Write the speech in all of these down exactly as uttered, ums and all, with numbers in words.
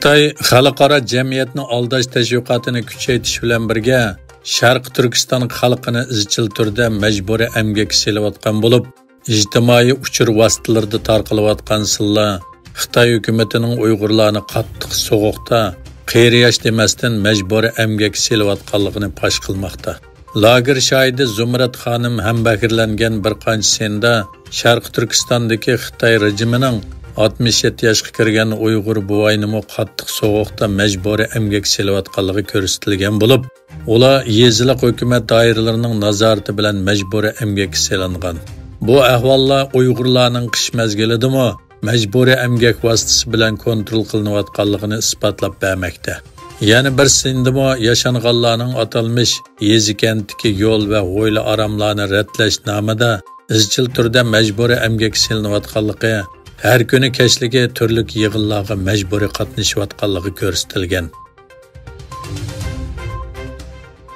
خىتاي خەلقئارا جەمئىيەتنى ئالداش تەشۋىقاتىنى كۈچەيتىش بىلەن بىرگە، شەرقىي تۈركىستان خەلقىنى ئىزچىل تۈردە مەجبۇرىي ئەمگەككە سېلىۋاتقان بولۇپ، ئىجتىمائىي ئۇچۇر ۋاسىتىلىرىدا تارقىلىۋاتقان سىنلار خىتاي ھۆكۈمىتىنىڭ ئۇيغۇرلارنى قاتتىق سوغۇقتا، قېرى ياش دېمەستىن مەجبۇرىي ئەمگەككە سېلىۋاتقانلىقىنى پاش قىلماقتا. لاگېر شاھىدى زۇمرەت خانىم ھەمبەھىرلەنگەن بىر قانچە سىندا شەرقىي تۈركىستاندىكى خىتاي رېجىمىنىڭ ئاتمىش يەتتە ياشقا كىرگەن ئۇيغۇر بوۋاينىمۇ قاتتىق سوغۇقتا مەجبۇرىي ئەمگەككە سېلىۋاتقانلىقى كۆرسىتىلگەن بولۇپ، ئۇلار يېزىلىق ھۆكۈمەت دائىرىلىرىنىڭ نازارىتى بىلەن مەجبۇرىي ئەمگەككە سېلىنغان. بۇ ئەھۋاللار ئۇيغۇرلارنىڭ قىش مەزگىلىدىمۇ مەجبۇرىي ئەمگەك ۋاسىتىسى بىلەن كونترول قىلىنىۋاتقانلىقىنى ئىسپاتلاپ بەرمەكتە. يەنە بىر سىندىمۇ ياشانغانلارنىڭ ئاتالمىش يېزا-كەنتتىكى يول ۋە ھويلا-ئاراملارنى رەتلەش نامىدا ئىزچىل تۈردە مەجبۇرىي ئەمگەككە سېلىنىۋاتقانلىقى، ھەر كۈنى كەچلىكى تۈرلۈك يىغىنلارغا مەجبۇرىي قاتنىشىۋاتقانلىقى كۆرسىتىلگەن.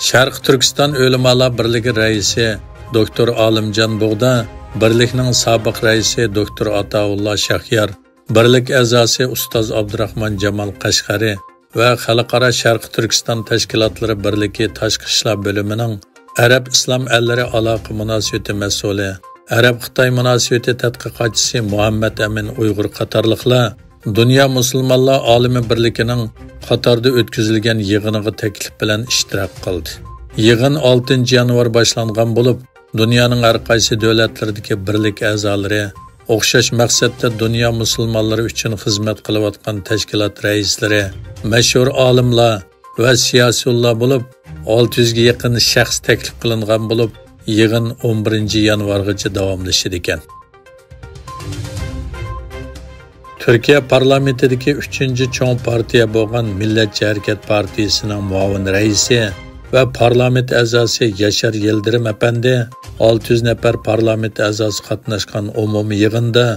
شەرقىي تۈركىستان ئۆلىمالار بىرلىكى رەئىسى دوكتور ئالىمجان بۇغدا، بىرلىكنىڭ سابىق رەئىسى دوكتور ئاتاۋۇللا شاھيار، بىرلىك ئەزاسى ئۇستاز ئابدۇراخمان جامال قەشقەرى ۋە خەلقئارا شەرقىي تۈركىستان تەشكىلاتلىرى بىرلىكى تاشقى ئىشلار بۆلۈمىنىڭ ئەرەب ئىسلام ئەللىرى ئالاقە مۇناسىۋىتى مەسئۇلى، ئەرەب خىتاي مۇناسىۋىتى تەتقىقاتچىسى مۇھەممەد ئەمىن ئۇيغۇر قاتارلىقلار دۇنيا مۇسۇلمانلار ئالىمى بىرلىكىنىڭ قاتاردا ئۆتكۈزۈلگەن يىغىنىغا تەكلىپ بىلەن ئىشتىراك قىلدى. يىغىن ئالتىنچى يانۋار باشلانغان بولۇپ، دۇنيانىڭ ھەر قايسى دۆلەتلىرىدىكى بىرلىك ئەزالىرى، ئوخشاش مەقسەتتە دۇنيا مۇسۇلمانلىرى ئۈچۈن خىزمەت قىلىۋاتقان تەشكىلات رەئىسلىرى، مەشھۇر ئالىملار ۋە سىياسىيونلار بولۇپ، ئالتە يۈزگە يېقىن شەخس تەكلىپ قىلىنغان بولۇپ، يىغىن ئون بىرىنچى يانۋارغىچە داۋاملىشىدىكەن. تۈركىيە پارلامېنتىدىكى ئۈچىنچى چوڭ پارتىيە بولغان مىللەتچى ھەرىكەت پارتىيىسىنىڭ مۇئاۋىن رەئىسى ۋە پارلامېنت ئەزاسى ياشار يىلدىرىم ئەپەندى ئالتە يۈز نەپەر پارلامېنت ئەزاسى قاتناشقان ئومۇمىي يىغىندا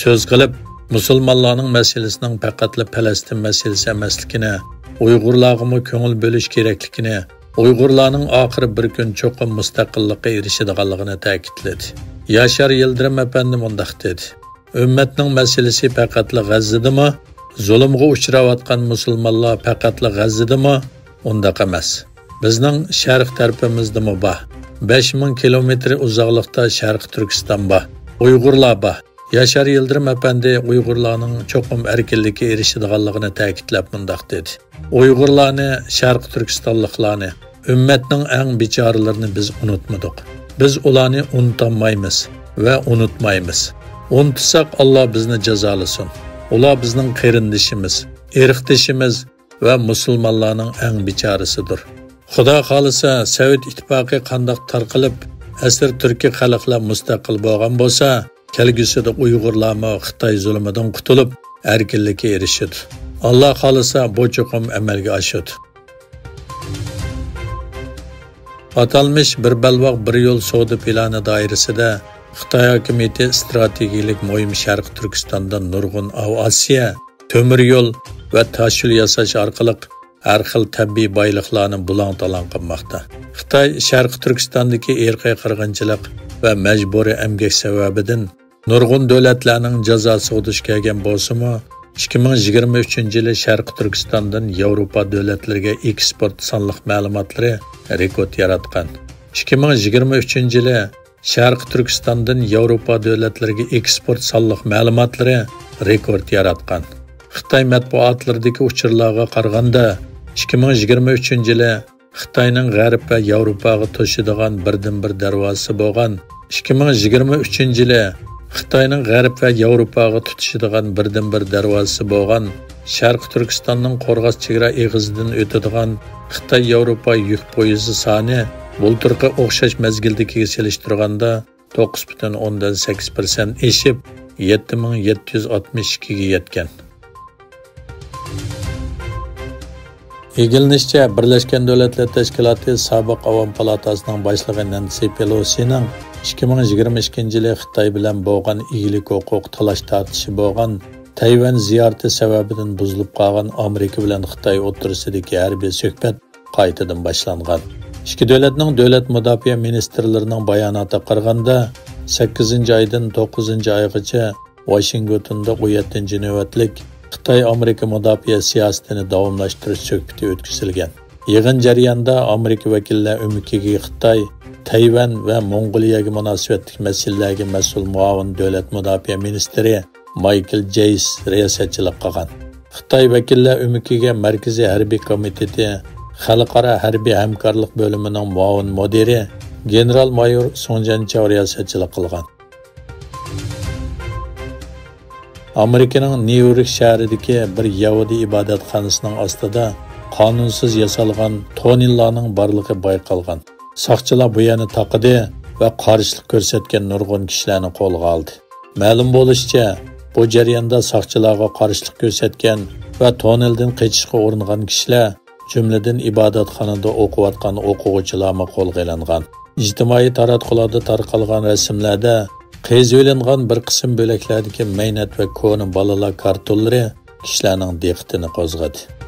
سۆز قىلىپ، مۇسۇلمانلارنىڭ مەسىلىسىنىڭ پەقەتلا پەلەستىن مەسىلىسى ئەمەسلىكىنى، ئۇيغۇرلارغىمۇ كۆڭۈل بۆلۈش كېرەكلىكىنى، ئۇيغۇرلارنىڭ ئاخىرى بىر كۈن چوقۇم مۇستەقىللىققا ئېرىشىدىغانلىقىنى تەكىتلىدى. ياشار يىلدىرىم ئەپەندى مۇنداق دېدى: ئۈممەتنىڭ مەسىلىسى پەقەتلا غەززىدىمۇ، زۇلۇمغا ئۇچراۋاتقان مۇسۇلمانلار پەقەتلا غەززىدىمۇ؟ ئۇنداق ئەمەس. بىزنىڭ شەرق تەرىپىمىزدىمۇ بار. بەش مىڭ كىلومېتىر ئۇزاقلىقتا شەرقىي تۈركىستان بار. ئۇيغۇرلار بار. ياشار يىلدىرىم ئەپەندى ئۇيغۇرلارنىڭ چوقۇم ئەركىنلىككە ئېرىشىدىغانلىقىنى تەكىتلەپ مۇنداق دېدى: ئۇيغۇرلارنى، شەرقىي تۈركىستانلىقلارنى، ئۈممەتنىڭ ئەڭ بىچارىلىرىنى بىز ئۇنتۇمىدۇق. بىز ئۇلارنى ئۇنتالمايمىز ۋە ئۇنتۇمايمىز. ئۇنتۇساق، ئاللا بىزنى جازالىسۇن. ئۇلار بىزنىڭ قېرىندىشىمىز، ئىرقدىشىمىز ۋە مۇسۇلمانلارنىڭ ئەڭ بىچارىسىدۇر. خۇدا خالىسا، سوۋېت ئىتتىپاقى قانداق تارقىلىپ، ئەسىر تۈركىي خەلقلەر مۇستەقىل بولغان بولسا، كەلگۈسىدە ئۇيغۇرلارمۇ خىتاي زۇلۇمىدىن قۇتۇلۇپ، ئەركىنلىككە ئېرىشىدۇ. ئاللا خالىسا، بۇ چوقۇم ئەمەلگە ئاشىدۇ. ئاتالمىش بىر بەلباغ بىر يول سودا پىلانى دائىرىسىدە خىتاي ھاكىمىيىتى ئىستراتېگىيەلىك مۇھىم شەرقىي تۈركىستاندا نۇرغۇن ئاۋىئاتسىيە، تۆمۈر يول ۋە تاشيول ياساش ئارقىلىق ھەر خىل تەبىئىي بايلىقلارنى بۇلاڭ-تالاڭ قىلماقتا. خىتاي شەرقىي تۈركىستاندىكى ئىرقىي قىرغىنچىلىق ۋە مەجبۇرىي ئەمگەك سەۋەبىدىن نۇرغۇن دۆلەتلەرنىڭ جازاسىغا دۇچ كەلگەن بولسىمۇ، ئىككى مىڭ يىگىرمە ئۈچىنچى يىلى شەرقىي تۈركىستاندىن ياۋروپا دۆلەتلىرىگە ئېكسپورت سانلىق مەلۇماتلىرى رېكورت ياراتقان. ئىككى مىڭ يىگىرمە ئۈچىنچى يىلى شەرقىي تۈركىستاندىن ياۋروپا دۆلەتلىرىگە ئېكسپورت سانلىق مەلۇماتلىرى رېكورت ياراتقان. خىتاي مەتبۇئاتلىرىدىكى ئۇچۇرلارغا قارىغاندا، ئىككى مىڭ يىگىرمە ئۈچىنچى يىلى خىتاينىڭ غەرب ۋە ياۋروپاغا توشىدىغان بىردىنبىر دەرۋازىسى بولغان، ئىككى مىڭ يىگىرمە ئۈچىنچى يىلى خىتاينىڭ غەرب ۋە ياۋروپاغا تۇتىشىدىغان بىردىنبىر دەرۋازىسى بولغان شەرقىي تۈركىستاننىڭ قورغاس چېگرا ئېغىزىدىن ئۆتىدىغان خىتاي-ياۋروپا يۈك پويىزى سانى بۇلتۇرقى ئوخشاش مەزگىلدىكىگە سېلىشتۇرغاندا توققۇز پۈتۈن ئوندىن سەككىز پىرسەنت ئېشىپ، يەتتە مىڭ يەتتە يۈز ئاتمىش ئىككىگە يەتكەن. ئىگىلىنىشىچە، بىرلەشكەن دۆلەتلەر تەشكىلاتى سابىق ئاۋام پالاتاسىنىڭ باشلىقى نەنسى پېلوسىنىڭ ئىككى مىڭ يىگىرمە ئىككىنچى يىلى خىتاي بىلەن بولغان ئىگىلىك ھوقۇق تالاش-تارتىشى بولغان تەيۋەن زىيارىتى سەۋەبىدىن بۇزۇلۇپ قالغان ئامېرىكا بىلەن خىتاي ئوتتۇرىسىدىكى ھەربىي سۆھبەت قايتىدىن باشلانغان. ئىككى دۆلەتنىڭ دۆلەت مۇداپىئە مىنىستىرلىرىنىڭ باياناتىغا قارىغاندا، سەككىزىنچى ئايدىن توققۇزىنچى ئايغىچە ۋاشىنگتوندا ئون يەتتىنچى نۆۋەتلىك خىتاي-ئامېرىكا مۇداپىئە سىياسىتىنى داۋاملاشتۇرۇش سۆھبىتى ئۆتكۈزۈلگەن. يىغىن جەريانىدا ئامېرىكا ۋەكىللەر ئۆمىكىگە خىتاي، تەيۋەن ۋە موڭغۇلىيەگە مۇناسىۋەتلىك مەسىلىلەرگە مەسئۇل مۇئاۋىن دۆلەت مۇداپىئە مىنىستىرى مايكل جېيس رىياسەتچىلىك قىلغان. خىتاي ۋەكىللەر ئۆمىكىگە مەركىزىي ھەربىي كومىتېتى، خەلقئارا ھەربىي ھەمكارلىق بۆلۈمىنىڭ مۇئاۋىن مۇدىرى، گېنېرال مايور سۇڭ جيەنچاۋ رىياسەتچىلىك قىلغان. ئامېرىكىنىڭ نيۇ يورك شەھىرىدىكى بىر يەھۇدىي ئىبادەتخانىسىنىڭ ئاستىدا قانۇنسىز ياسالغان تونېللارنىڭ بارلىقى بايقالغان. ساقچىلار بۇ يەرنى تاقىدى ۋە قارشىلىق كۆرسەتكەن نۇرغۇن كىشىلەرنى قولغا ئالدى. مەلۇم بولۇشىچە، بۇ جەرياندا ساقچىلارغا قارشىلىق كۆرسەتكەن ۋە تونېلدىن قېچىشقا ئۇرۇنغان كىشىلەر، جۈملىدىن ئىبادەتخانىدا ئوقۇۋاتقان ئوقۇغۇچىلارمۇ قولغا ئېلىنغان. ئىجتىمائىي تاراتقۇلاردا تارقالغان رەسىملەردە قېزىۋېلىنغان بىر قىسىم بۆلەكلەردىكى مەينەت ۋە كونا بالىلار كارتونلىرى كىشىلەرنىڭ دىققىتىنى قوزغىدى.